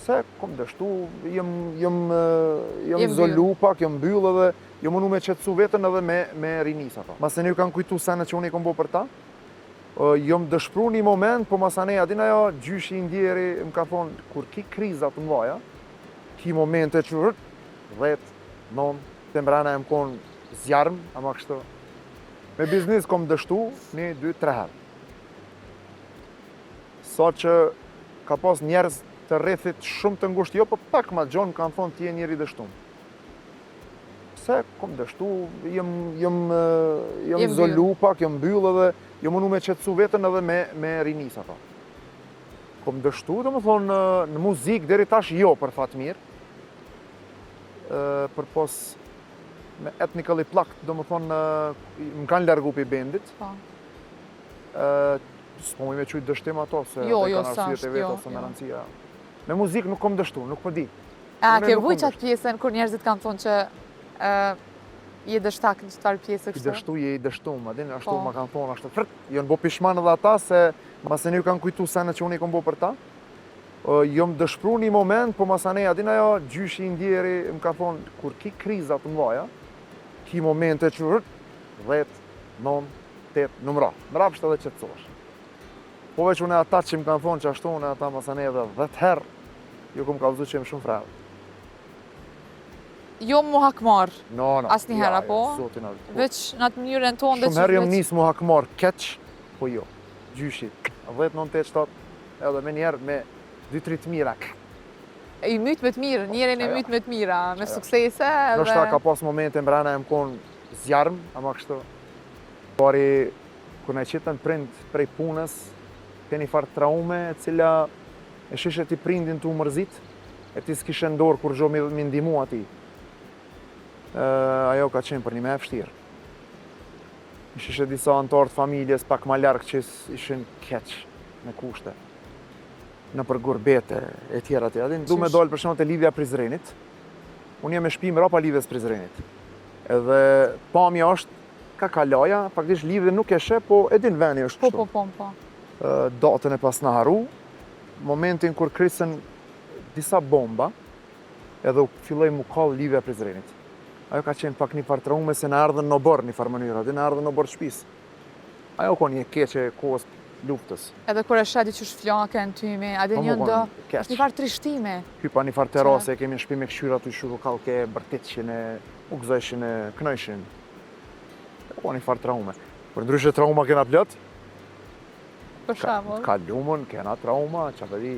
Pse kom dështu, jam, jam, jam Je izolu pak, jam mbyll edhe jam mundu me qetësu veten edhe me rinis ato. Masanej ju kanë kujtu senet që unë i kom bo për ta, jam dëshpru një moment, po masanej, a din ajo, gjyshi i ndjeri më ka thonë, kur ki kriza të mdhaja, ki momente që 10, 9, të mbrana jam konë zjarm, ama kështu. Me biznis kom dështu, 1, 2, 3 herë. Sa që ka pas njerëz të rrethit shumë të ngushtë, jo, po pak ma gjonë, më kanë thonë: "Ti je njeri dështum." Pse kom dështu, jam, jam Je izolu pak, jam mbyll edhe jam mundu me qetësu veten edhe me rinis ato. Kom dështu, do më thonë, në muzikë deri tash jo, për fat mirë. Për pos me Ethnically Plucked, do më thonë, më kanë largu pi bendit. S'po muj me qujtë dështim ato, se Jo, ato i jo, kanë arsyet s'është, e veta, jo, se me jo. rëndësia. Me muzikë nuk kom dështu, nuk po di. A Unë ke nuk vujt kom qatë pjesën kur njerëzit kanë thonë që je dështak në qëtar pjesë I kështu? dështu je i dështum, a din, ashtu ma kanë thonë, ashtu frt, janë bo pishman edhe ata se masanej ju kanë kujtu senet që unë i kom bo për ta. Jam dëshpru një moment, po masanej, a din ajo, gjyshi i ndjeri më ka thonë, kur ki kriza të mdhaja, ki momente që 10, 9, 8, numra, mrapsht edhe qetësohesh. Po veç unë ata që më kanë thonë që ashtu, unë ata masanej edhe 10 herë, ju kom kallëzu që jem shumë frerë. Jo mu hakmar, No, no. Asnjëherë, ja, apo? Jo, zotin, po. Veç në atë mënyrën tonë dhe Shumë herë jam nis mu hakmar keq, po jo. Gjyshi, 10, 9, 8, 7, edhe me njerë me 2-3 të mira. I myt me të mirë, njerin e Ajo. myt me të mira, me Ajo. suksese edhe. Ndoshta ka pas momente mbrana jam konë zjarm, ama kështu. Pari, kur na qitën prind prej punës, ke një farë traume e cila e shishe ti prindin të u mërzit, e ti s'kishe ndorë kur gjo mi ndihmu ati. Ajo ka qenë për një me e vështirë. I shishe disa antarë të familjes pak ma larg që ishin keq me kushte në për gurbete e tjera tjera. Din, du me Qysh? dalë për shembull te lidhja Prizrenit. Unë jam me shtëpi mbrapa lidhjes Prizrenit. Edhe pamja është ka kalaja, faktikisht lidhjen nuk e sheh, po e din veni është kështu. Datën e pas na haru, momentin kur krisën disa bomba, edhe u filloi mu kall lidhja Prizrenit. Ajo ka qenë pak një farë traume se na erdhën në oborr një farë mënyrë, aty na erdhën në oborr shtëpisë. Ajo ka një keqe e kohës luftës. Edhe kur e sheh diqysh flakën, tymi, a din Po, mu janë kon do, keq. është një farë trishtime. Hypa një farë terase, e kemi në shtëpi me këshyr aty shuku kallke, bërtitshin e u gëzojshin e knojshin. Po një farë traume. Për ndryshe trauma kena plot, Për shembull. Ka lumën, kena trauma, qa të di.